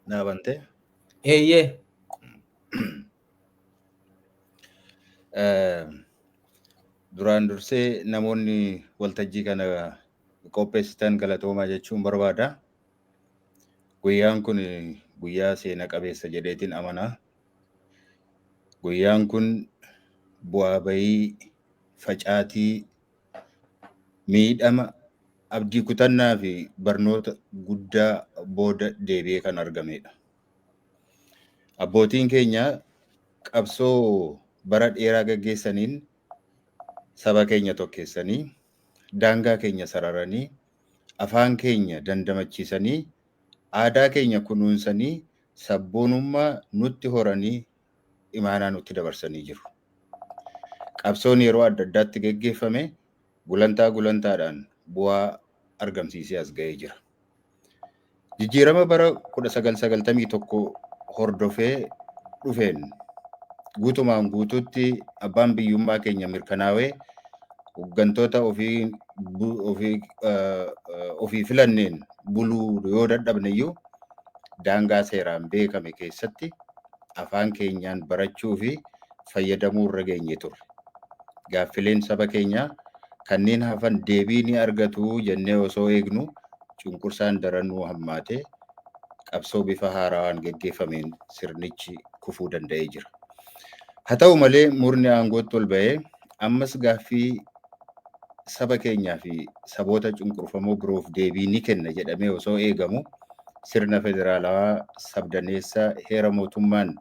Naa bantee? Eeyyee. Duraan dursee namoonni waltajjii kana qopheessitan galatoomaa jechuun barbaada. Guyyaan kun guyyaa seena qabeessa jedheetiin amana. Guyyaan kun bu'aa bayii, facaatii, miidhama, abdii kutannaa fi barnoota guddaa booda deebi'ee kan argamedha. Abbootiin keenya qabsoo bara dheeraa gaggeessaniin saba keenya tokkeessanii, daangaa keenya sararanii, afaan keenya dandamachiisanii, aadaa keenya kunuunsanii, sabboonummaa nutti horanii imaanaa nutti dabarsanii jiru. Qabsoon yeroo adda addaatti geggeeffame gulantaa gulantaadhaan bu'aa argamsiisee as ga'ee jira. Jijjiirama bara 1991 hordofee dhufeen guutumaan guutuutti abbaan biyyummaa keenya mirkanaawee hooggantoota ofii filanneen buluu yoo dadhabne iyyuu daangaa seeraan beekame keessatti afaan keenyaan barachuu fi fayyadamuu irra geenye turre. Gaaffileen saba keenyaa kanneen hafan deebii ni argatu jennee osoo eegnu cunqursaan daranuu hammaatee qabsoo bifa haarawaan geggeeffameen sirnichi kufuu danda'ee jira. Haa ta'u malee murni aangootti ol ba'ee ammas gaaffii saba keenyaa fi saboota cunqurfamoo biroof deebii ni kenna jedhamee osoo eegamu sirna federaalawaa sabdaneessa heera mootummaan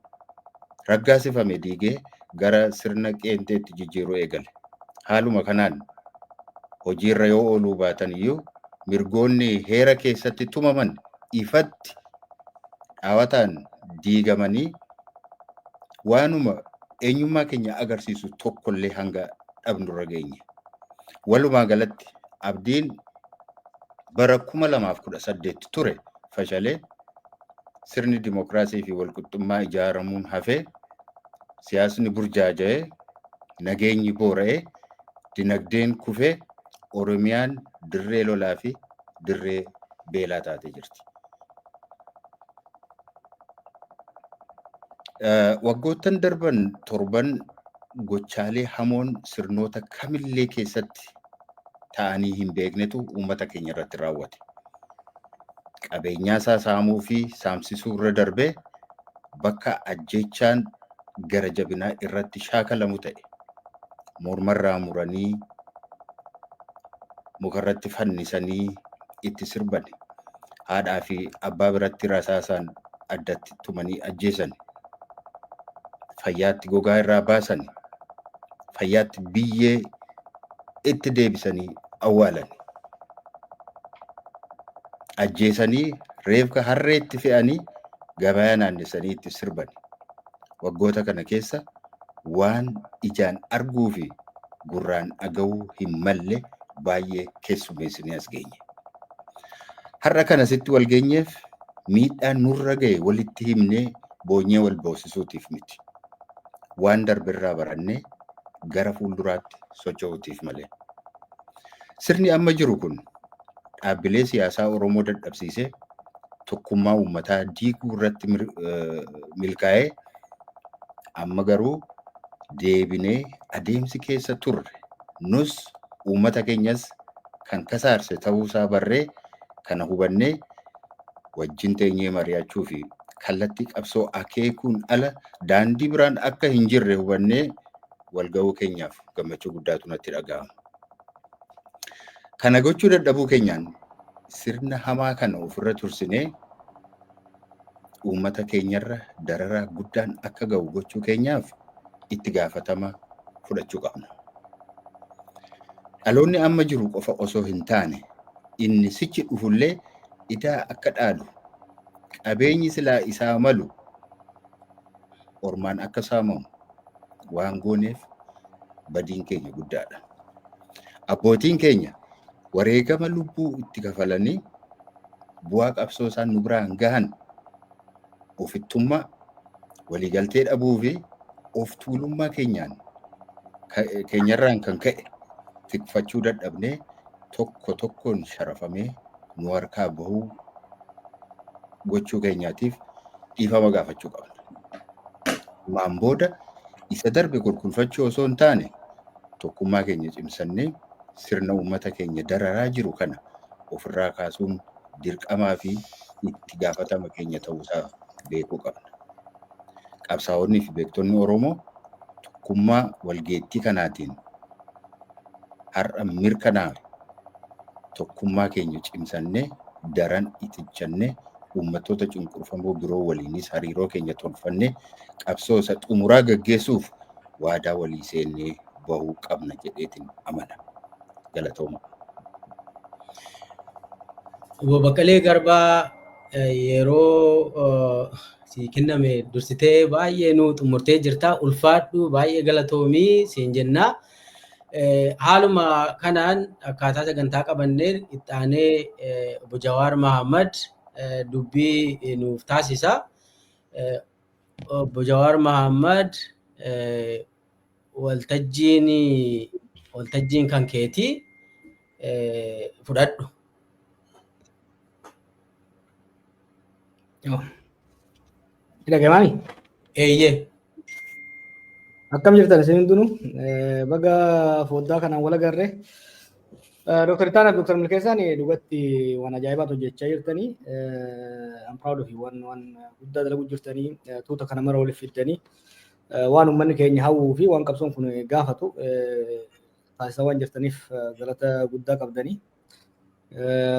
raggaasifame diigee gara sirna qeenxeetti jijjiiruu eegale. Haaluma kanaan hojiirra yoo ooluu baatan iyyuu mirgoonni heera keessatti tumaman ifatti dhaawataan diigamanii waanuma eenyummaa keenya agarsiisu tokkollee hanga dhabnurra geenye. Walumaa galatti abdiin bara 2018 ture fashalee sirni dimokiraasii fi walqixxummaa ijaaramuun hafee siyaasni burjaaja'ee nageenyi boora'ee dinagdeen kufee Oromiyaan dirree lolaa fi dirree beelaa taatee jirti. Waggoottan darban torban gochaalee hamoon sirnoota kamillee keessatti ta'anii hin beeknetu uummata keenya irratti raawwate. Qabeenyaa isaa saamuu fi saamsisuu irra darbee bakka ajjeechaan gara jabinaa irratti shaakalamu ta'e. Mormarraa muranii mukarratti fannisanii itti sirbani. Haadhaa fi abbaa biratti rasaasaan addatti tumanii ajjeesani. Fayyaatti gogaa irraa baasani. Fayyaatti biyyee itti deebisanii awwaalani. Ajjeesanii reefka harreetti fe'anii gabayaa naannessanii itti sirbani. Waggoota kana keessa waan ijaan arguu fi gurraan dhaga'uu hin malle baay'ee keessummeessinee as geenye. Har'a kana sitti wal geenyeef miidhaa nurra ga'e walitti himnee boonyee wal boosisuutiif miti. Waan darbirraa barannee gara fuulduraatti socho'uutiif malee. Sirni amma jiru kun dhaabbilee siyaasaa Oromoo dadhabsiisee tokkummaa uummataa diiguu irratti milkaa'ee amma garuu deebinee adeemsi keessa turre nus uummata keenyas kan kasaarse ta'uusaa barree kana hubannee wajjin teenyee mari'achuu fi kallattii qabsoo akeekuun ala daandii biraan akka hin jirre hubannee walga'uu keenyaaf gammachuu guddaatu natti dhaga'ama. Kana gochuu dadhabuu keenyaan sirna hamaa kana ofirra tursinee uummata keenyarra dararaa guddaan akka ga'u gochuu keenyaaf itti gaafatama fudhachuu qabna. Dhaloonni amma jiru qofa osoo hin taane inni sichi dhufullee idaa akka dhaalu qabeenyi silaa isaa malu ormaan akka saamamu waan gooneef badiin keenya guddaadha. Abbootiin keenya wareegama lubbuu itti kafalanii bu'aa qabsoo isaan nu biraan gahan ofittummaa, waliigaltee dhabuu fi of tuulummaa keenyaan keenyarraan kan ka'e tikfachuu dadhabnee tokko tokkoon sharafamee nu harkaa bahuu gochuu keenyaatiif Dhiifama gaafachuu qabna. Ammaan booda isa darbe qulqulfachuu osoo hin taane, tokkummaa keenya cimsannee sirna uummata keenya dararaa jiru kana ofirraa kaasuun dirqamaa fi itti gaafatama keenya ta'uusaa beekuu qabna. Qabsaa'onnii fi beektonni Oromoo tokkummaa walgeettii kanaatiin har'a mirkanaa'e, tokkummaa keenya cimsannee, daran itichannee, uummattoota cunqurfamoo biroo waliinis hariiroo keenya tolfannee qabsoo isa xumuraa gaggeessuuf waadaa walii seennee bahuu qabna jedheetiin amana. Galatooma. Obbo Baqqalee Garbaa, yeroo si kenname dursitee baay'ee nu xumurtee jirta. Ulfaadhu, baay'ee galatoomii siin jenna. Haaluma kanaan akkaataa sagantaa qabanneen itti aanee obbo Jawaar Mahammad dubbii nuuf taasisa. Obbo Jawaar Mahammad, waltajjiin kan keetii, fudhadhu. Dhagamaami? Eeyyee. Akkam jirtan isin hundinuu? Baga foddaa kanaan wal agarre. Dr. Ittaanaa fi Dr. Milkeessaan dhugatti waan ajaa'ibaatu hojjechaa jirtanii. I'm proud of you. Waan guddaa dalaguu jirtanii, tuuta kana mara waliif fiddanii, waan uummanni keenya hawwuu fi waan qabsoon kun gaafatu taasisaa waan jirtaniif galata guddaa qabdanii.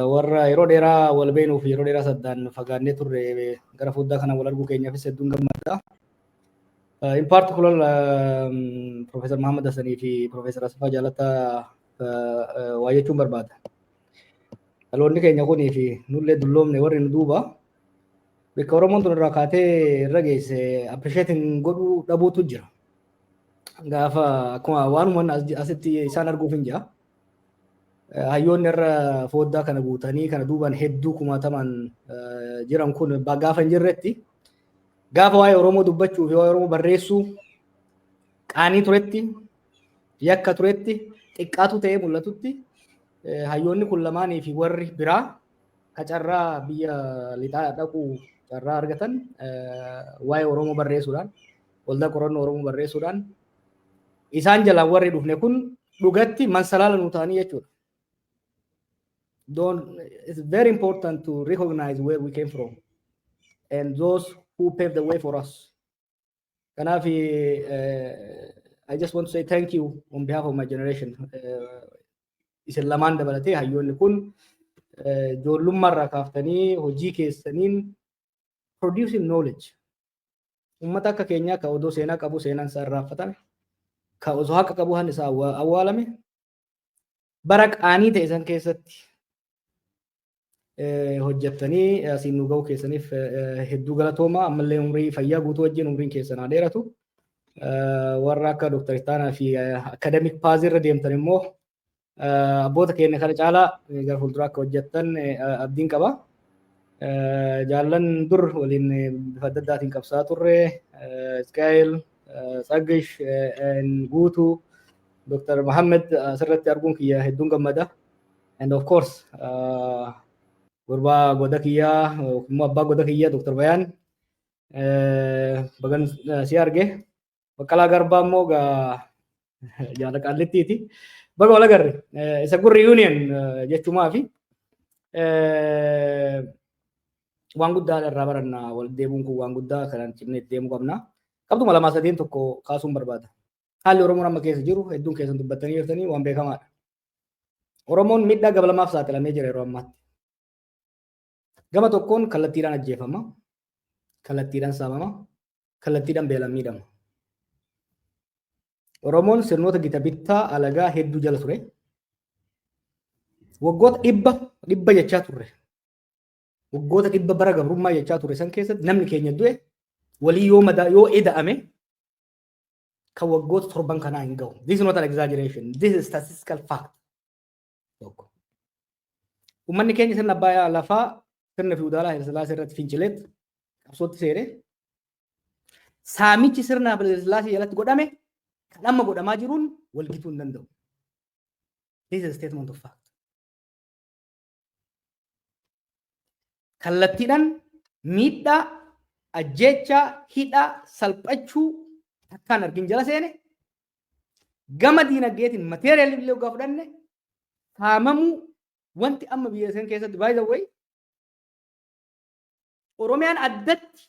Warra yeroo dheeraa wal beenuu fi yeroo dheeraa saddaan fagaannee turre gara foddaa kana wal arguu keenyaafis hedduun gammada. In particular, Professor Muhammad Hassanii fi Professor Asfaa Jaalataa waa jechuun barbaada. Dhaloonni keenya kunii fi nullee dulloomne, warri nu duuba bakka Oromoon tun irraa kaatee irra geesse appreciating godhuu dhabuutu jira. Gaafa akkuma waanuma asitti isaan arguuf hin jira. Hayyoonni irra foddaa kana guutanii kana duubaan hedduu kumaatamaan jiran kun gaafa hin jirretti, gaafa waa'ee Oromoo dubbachuu fi waa'ee Oromoo barreessuu qaanii turetti, yakka turetti, xiqqaatu ta'ee mul'atutti, hayyoonni kun lamaanii fi warri biraa ka carraa biyya lixaa dhaquu carraa argatan waa'ee Oromoo barreessuudhaan, waldaa qorannoo Oromoo barreessuudhaan, isaan jalaan warri dhufne kun dhugatti mansalaala nu ta'anii jechuudha. Don't, it's very important to recognize where we came from and those who paved the way for us. Kanaaf I just want to say thank you on behalf of my generation. Isin lamaan dabalatee hayyoonni kun ijoollummaarraa kaaftanii hojii keessaniin producing knowledge. Uummata akka keenyaa ka odoo seenaa qabu seenaan isaa irraanfatame, ka osoo haqa qabu han isaa awwaalame, bara qaanii ta'e san keessatti hojjettanii asiin nu ga'uu keessaniif hedduu galatooma. Ammallee umrii fayyaa guutuu wajjin umriin keessan haa dheeratu. Warra akka Dr. Ittaanaa fi academic path irra deemtan immoo abboota keenya kana caalaa gara fuulduraa akka hojjettan abdiin qaba. Jaallan dur waliin bifa adda addaatiin qabsaa turre, Iskaayel, Tsaggish, Guutuu, Dr. Mohammed asirratti arguun kiyya hedduun gammada. And of course, gurbaa goda kiyyaa yookiin immoo abbaa goda kiyyaa Dr. Bayaan, bagan si arge. Baqqalaa Garbaa immoo jaala qaallittiiti. Baga wal agarre. Isa gurri union jechumaa fi waan guddaa irraa baranna. Wal deemuun kun waan guddaa kanaan cimnee deemuu qabna. Qabxuma lamaa sadeen tokko kaasuun barbaada. Haalli Oromoon amma keessa jiru hedduun keessan dubbattanii jirtanii waan beekamaadha. Oromoon miidhaa gaba lamaaf saaxilamee jira yeroo ammaatti. Gama tokkoon kallattiidhaan ajjeefama, kallattiidhaan saamama, kallattiidhaan beelaan miidhama. Oromoon sirnoota gita bittaa alagaa hedduu jala ture. Waggoota dhibba dhibba jechaa turre. Waggoota 100 bara gabrummaa jechaa turre san keessatti namni keenya du'e walii yoo madaa yoo eda'ame kan waggoota 7n kanaa hin gahu. This is not an exaggeration. This is statistical fact. Tokko. Uummanni keenya sirna abbaa lafaa, sirna fiwudaalaa Haile Sillaasee irratti fincileet qabsootti seene. Saamichi sirna Haile Sillaasee jalatti godhame kan amma godhamaa jiruun wal gituu hin danda'u. This is a statement of fact. Kallattiidhaan miidhaa Ajjeechaa, hidhaa, salphachuu takkaan argin jala seene. Gama diinagdeetiin material illee waggaa fudhanne saamamuu, wanti amma biyya san keessatti, by the way, Oromiyaan addatti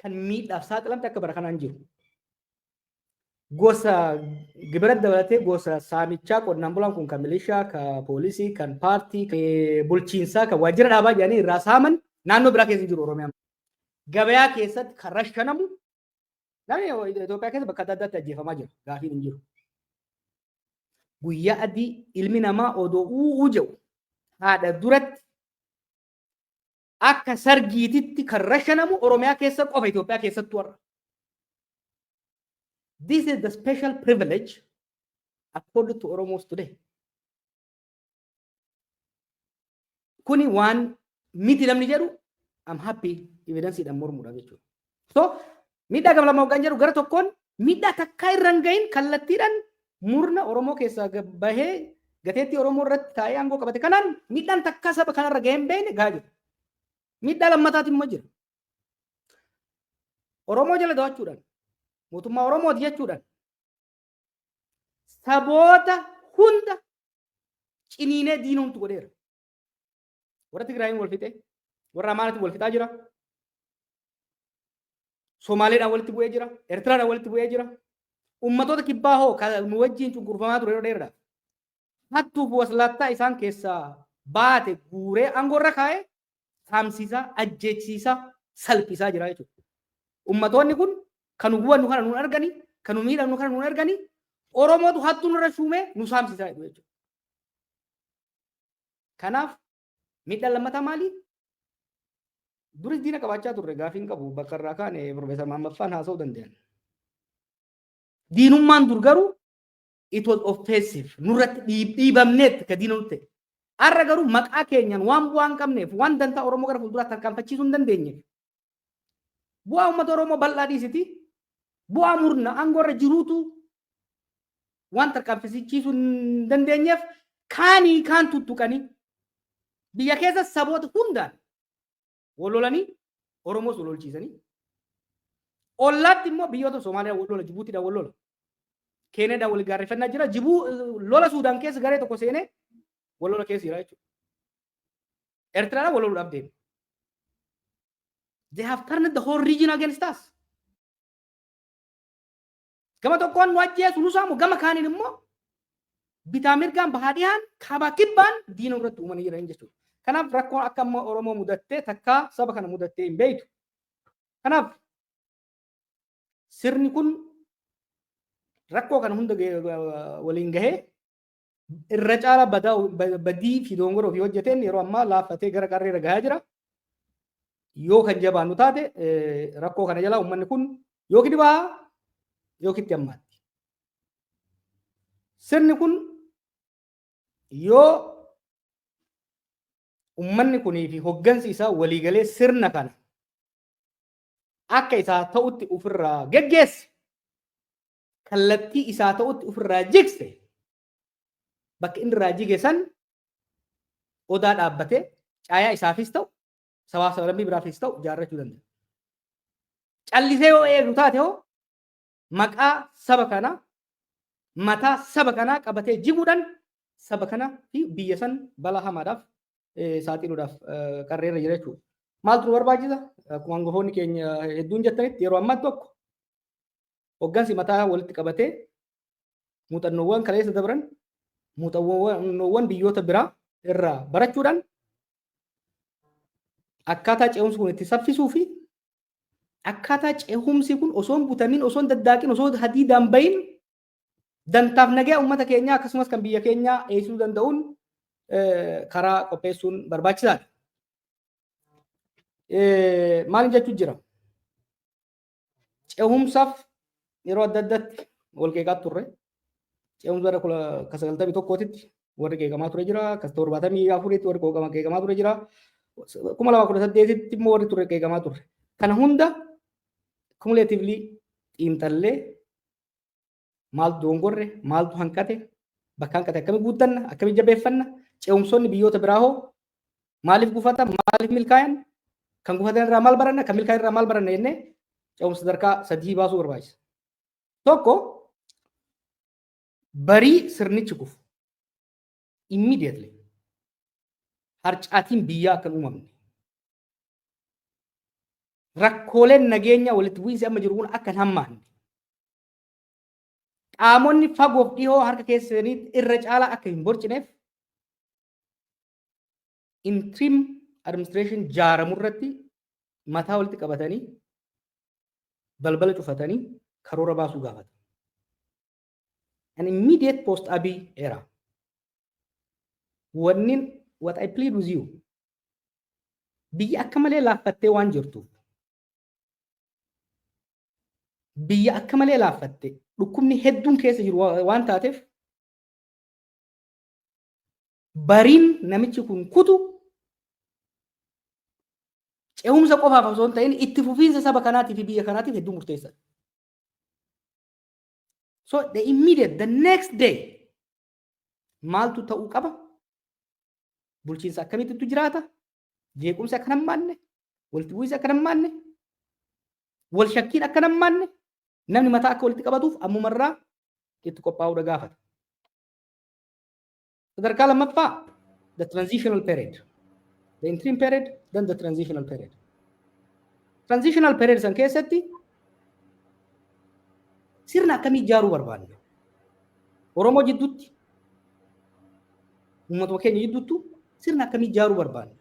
kan miidhaaf saaxilamte akka bara kanaan jiru. Gosa gibira dabalatee, gosa saamichaa, qonnaan bulaan kun kan milishaa, kan poolisii, kan paartii, kan bulchiinsaa, kan waajjira dhaabaa jedhanii irraa saaman naannoo biraa keessa jiru Oromiyaan. Gabayaa keessatti kan rashanamu, namni Itoophiyaa keessa bakka adda addaatti ajjeefamaa jira. Gaafiin hin jiru. Guyyaa adii ilmi namaa odoo u'uu jedhu haadha duratti akka sargiititti kan rashanamu Oromiyaa keessa qofa, Itoophiyaa keessattuu har'a. This is the special privilege accorded to Oromos today. Kuni waan miti namni jedhu, I'm happy evidenceedhaan mormuudhaaf jechuudha. So miidhaa gama lama hoggaan jedhu, gara tokkoon miidhaa takkaa irra hin gahin kallattiidhaan murna Oromoo keessaa bahee gateettii Oromoo irratti taa'ee aangoo qabate kanaan miidhaan takkaa saba kanarra gahee hin beekne gahaa jira. Miidhaa lammataati immoo jira. Oromoo jala dawachuudhaan, mootummaa Oromooti jechuudhaan, saboota hunda ciniinee diinumtu godheera. Warra Tigraayin wal fixee, warra Amaaratiin wal fixaa jira. Somaaleedhaan walitti bu'ee jira. Eertiraadhaan walitti bu'ee jira. Ummatoota kibbaa hoo kan nu wajjin cunqurfamaa ture yeroo dheeraadhaaf. Hattuuf waslaattaa isaan keessaa baate guuree aangoo irra kaa'ee saamsisaa, ajjeechisiisaa, salphisaa jira jechuudha. Ummatoonni kun kan nu gubannu kana nuun arganii, kan nu miidhamnu kana nuun arganii, Oromootu hattuu nurra shuumee nu saamsisaa jedhu jechuudha. Kanaaf miidhaan lammataa maali? Duris diina qabaachaa turre, gaafiin qabu, bakka irraa kaane Profeesar Mahammad Faan haasa'uu danda'an. Diinummaan dur garuu it was offensive, nurratti dhiibamneet ka diina nutti ta'e. Har'a garuu maqaa keenyaan waan bu'aa hin qabneef, waan dantaa Oromoo gara fuulduraatti tarkaanfachiisuu hin dandeenyeef, bu'aa uummata Oromoo bal'aa dhiisiti, bu'aa murna aangoo irra jiruutu waan tarkaanfachiisuu hin dandeenyeef, kaanii kaan tuttuqanii biyya keessa saboota hundaan wal lolanii, Oromoos wal lolchiisanii, ollaatti immoo biyyoota Somaaliyaa wal lola, Jibuutiidhaan wal lola, Keeniyaadhaan wal gaarreeffannaa jira, Jibuu lola Suudaan keessa garee tokko seenee wal lola keessa jira jechuudha. Eertiraadhaan wal loluudhaaf deema. They have turned the whole region against us. Gama tokkoon nu ajjeesu, nu saamu, gama kaaniin immoo bitaa mirgaan, bahaa dhihaan, kaabaa kibbaan diina irratti uumanii jiran jechuudha. Kanaaf rakkoon akka amma Oromoo mudattee takkaa saba kana mudattee hin beektu. Kanaaf sirni kun rakkoo kana hunda waliin gahee irra caalaa badii fi dongora ofii hojjeteen yeroo ammaa laaffatee gara qarreera gahaa jira. Yoo kan jabaannu taate, rakkoo kana jalaa uummanni kun yookiin bahaa yookiin itti hammaatti. Sirni kun yoo uummanni kunii fi hoggansi isaa waliigalee sirna kana akka isaa ta'utti ofirraa geggeesse, kallattii isaa ta'utti ofirraa jigse, bakka inni irraa jige san odaa dhaabbatee caayaa isaafis ta'u sabaaf sablammii biraafis ta'u ijaarrachuu danda'a. Callisee yoo eegu taate hoo, maqaa saba kanaa, mataa saba kanaa qabatee jiguudhaan saba kana fi biyya san balaa hamaadhaaf saaxiluudhaaf qarreerra jira jechuudha. Maaltu nu barbaachisa? Akkuma hangafoonni keenya hedduun jettanitti, yeroo ammaa tokko hoggansi mataa walitti qabatee muuxannoowwan kaleessa dabran, muuxannoowwan biyyoota biraa irraa barachuudhaan, akkaataa ce'umsi kun itti saffisuu fi akkaataa ce'umsi kun osoo hin butamin, osoo hin daddaaqin, osoo hadiidaan bahin dantaaf nagaa uummata keenyaa akkasumas kan biyya keenyaa eegsisuu danda'uun karaa qopheessuun barbaachisaadha. Maal jechuun jira? Ce'umsaaf yeroo adda addaatti wal qeeqaa turre. Ce'umsa bara 91tti warri qeeqamaa ture jira. Ka 74tti warri qeeqamaa ture jira. 2018tti immoo warri ture qeeqamaa turre. Kana hunda cumulatively xiinxallee, maaltu dongorre, maaltu hanqate, bakka hanqate akkamitti guuttanna, akkamitti jabeeffanna, ce'umsoonni biyyoota biraa hoo maaliif gufatan, maaliif milkaayan? Kan gufatan irraa maal baranna? Kan milkaa'an irraa maal baranna jennee ce'umsa sadarkaa sadii baasuu barbaachisa. Tokko, barii sirnichi kufu immediately harcaatiin biyyaa akka hin uumamne, rakkooleen nageenya, walitti bu'iinsi amma jiru kun akka hin hammaanne, qaamonni fagoof dhihoo harka keessanii irra caalaa akka hin borcineef interim administration jaaramu irratti mataa walitti qabatanii, balbala cufatanii karoora baasuu gaafata. An immediate post Abiy era. Wannin what I plead with you, biyya akka malee laaffattee waan jirtuuf, biyya akka malee laaffatte, dhukkubni hedduun keessa jiru waan taateef, bariin namichi kun kutu ce'umsa qofaaf osoo hin ta'in itti fufiinsa saba kanaatii fi biyya kanaatiif hedduu murteessaadha. So the immediate, the next day maaltu ta'uu qaba? Bulchiinsa akkamittu jiraata? Jeequmsi akka hammaanne, walitti bu'iinsi akka hammaanne, wal shakkiin akka hammaanne, namni mataa akka walitti qabatuuf ammumarraa itti qophaa'uudha gaafata. Sadarkaa lammaffaa, the transitional period. The interim period, then the transitional period. Transitional period san keessatti sirna akkamii ijaaruu barbaanna? Oromoo jidduutti, uummatuma keenya jidduuttu sirna akkamii ijaaruu barbaanna?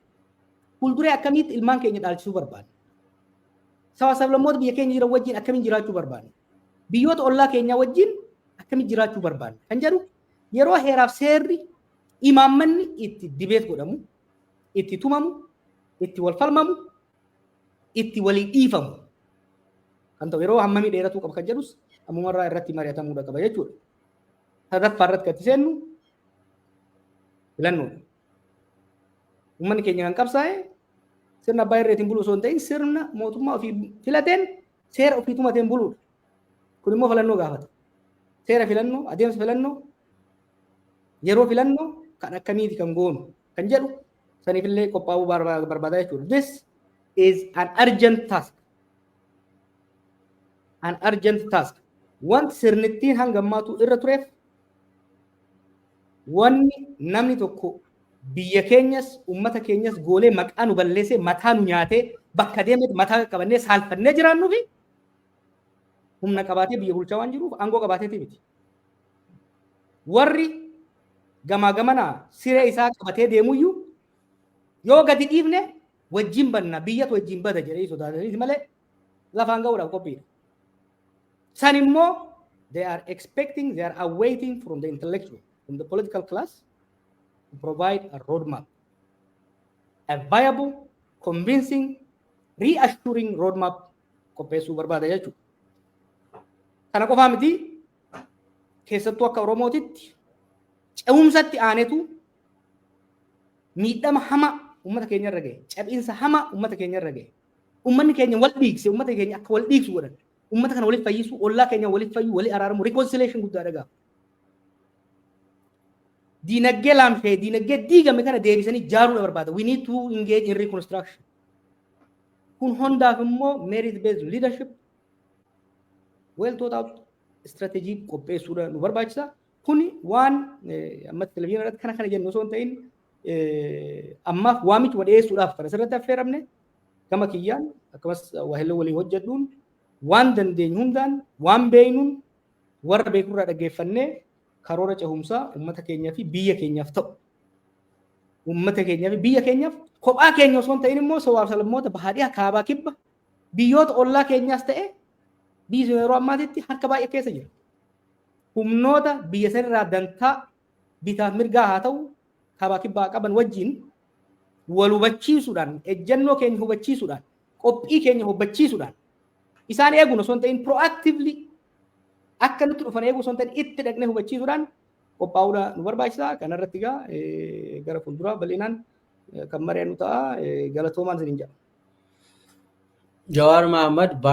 Fuulduree akkamiitti ilmaan keenya dhaalchisuu barbaanna? Saba sablammoota biyya keenya jiran wajjin akkamiin jiraachuu barbaanna? Biyyoota ollaa keenyaa wajjin akkamiin jiraachuu barbaanna? Kan jedhu yeroo heeraaf seerri imaammanni itti debate godhamu, itti tumamu, itti wal falmamu, itti walii dhiifamu kan ta'u yeroo hammamii dheeratuu qaba kan jedhus ammumarraa irratti mari'atamuudha qaba jechuudha. Sadaffaa irratti kan itti seennu filannoodha. Uummanni keenya kan qabsaa'e sirna abbaa irreetiin buluu osoo hin ta'in sirna mootummaa ofii filateen, seera ofii tumateen buluudha. Kun immoo filannoo gaafata. Seera filannoo, adeemsa filannoo, yeroo filannoo kan akkamiiti kan goonu kan jedhu saniifillee qophaa'uu barbaada jechuudha. This is an urgent task. An urgent task. Wanti sirnittiin hanga ammaatu irra tureef, wanni namni tokko biyya keenyas uummata keenyas goolee maqaa nu balleessee, mataa nu nyaatee, bakka deemetti mataa qabannee saalfannee jiraannuu fi humna qabaatee biyya bulchaa waan jiruuf aangoo qabaateeti miti. Warri gamaa gamanaa siree isaa qabatee deemuyyuu yoo gadi dhiifne wajjin banna, biyyatu wajjin bada jedhee sodaataniiti malee lafaan ga'uudhaaf qophiidha. San immoo they are expecting, they are awaiting from the intellectual, from the political class to provide a roadmap, a viable, convincing, reassuring roadmap qopheessuu barbaada jechuudha. Kana qofaa miti, keessattuu akka Oromootitti ce'umsatti aanetu miidhama hama uummata keenya irra gahe, cabinsa hama uummata keenya irra gahe. Uummanni keenya wal dhiigse, uummata keenya akka wal dhiigsu godhan. Uummata kana waliif fayyisuu, ollaa keenya waliif fayyu, walii araaramu, reconciliation guddaa dhagaa. Diinagdee laamshee, diinagdee diigame kana deebisanii ijaaruudha barbaada. We need to engage in reconstruction. Kun hundaaf immoo merit based leadership, well thought out strategy qopheessuudha nu barbaachisa. Kuni waan ammatti televizyiina irratti kana kana jennu osoo hin ta'in, ammaaf waamichuma dhiyeessuudhaaf kan asirratti affeeramne. Gama kiyyaan akkasumas waahillee walii hojjedhuun waan dandeenyu hundaan, waan beeknuun, warra beekurraa dhaggeeffannee karoora cehumsaa uummata keenyaa fi biyya keenyaaf ta'u, uummata keenyaa fi biyya keenyaaf, kophaa keenya osoo hin ta'in immoo sabaaf sablammoota bahaadhiyaa, kaabaa, kibba, biyyoota ollaa keenyaas ta'e, biyyi sun yeroo ammaatitti harka baay'ee keessa jira. Humnoota biyya sanirraa dantaa bitaaf mirgaa haa ta'u kaabaa kibbaa qaban wajjin wal hubachiisuudhaan, ejjennoo keenya hubachiisuudhaan, qophii keenya hubachiisuudhaan, isaan eeguun osoo hin ta'in, proactively akka nutti dhufan eeguu osoo hin ta'in, itti dhaqnee hubachiisuudhaan qophaa'uudha nu barbaachisa. Kanarratti egaa gara fuulduraa bal'inaan kan mari'annu ta'a. Galatoomaan isiniin jedha. Jawaar Mahaammad.